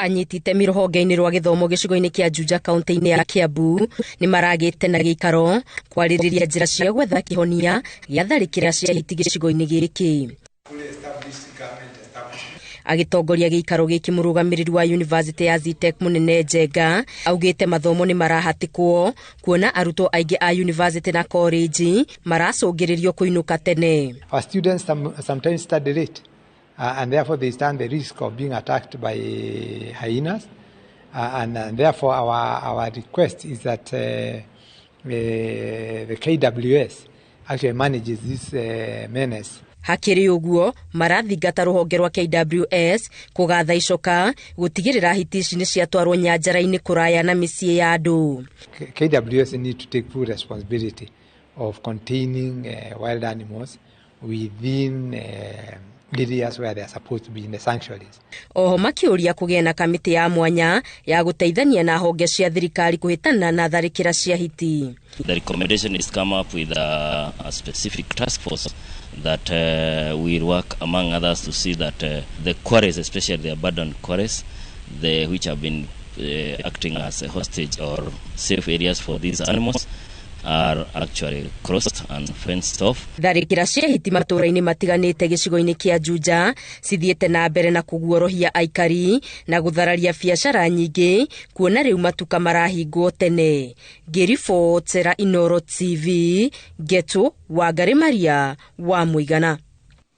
Anyiti itemi rũhonge-inĩ rwa gĩthomo gĩcigo-inĩ kĩa Juja kaunti-inĩ ya Kiambu nĩ maragĩte na gĩikaro kwarĩrĩria njĩra cia gwetha kĩhonia gĩa tharĩkĩra cia hiti gĩcigo-inĩ gĩkĩ. Agĩtongoria gĩikaro gĩkĩ, mũrũgamĩrĩri wa yunivasĩtĩ ya Zetech Mũnene Njenga augĩte mathomo nĩ marahatĩkwo kuona arutwo aingĩ a yunivasĩtĩ na korenji maracũngĩrĩrio kũinũka tene. Our students sometimes study late, and therefore they stand the risk of being attacked by hyenas. And therefore our request is that the KWS actually manages this menace. Hakĩrĩ ũguo, marathingata rũhonge rwa KWS kũgatha icoka gũtigĩrĩra hiti ici nĩ ciatwarwo nyanjara-inĩ kũraya na mĩciĩ ya andũ. KWS need to take full responsibility of containing wild animals within areas where they are supposed to be, in the sanctuaries. Oho makĩũria kũgĩe na kamĩtĩ ya mwanya ya gũteithania na honge cia thirikari kũhĩtana na tharĩkĩra cia hiti. The recommendation is come up with a specific task force that will work, among others, to see that the quarries, especially the abandoned quarries, which have been acting as a hostage or safe areas for these animals, are actually crossed and fenced off. Tharĩkĩra cia hiti matũũra-inĩ matiganĩte gĩcigo-inĩ kĩa Juja cithiĩte na mbere na kũguorohia aikari na gũthararia biacara nyingĩ, kuona rĩu matuka marahingwo tene. Ngĩribotera Inoro TV, Ngetu Wangari Maria wa Mũigana.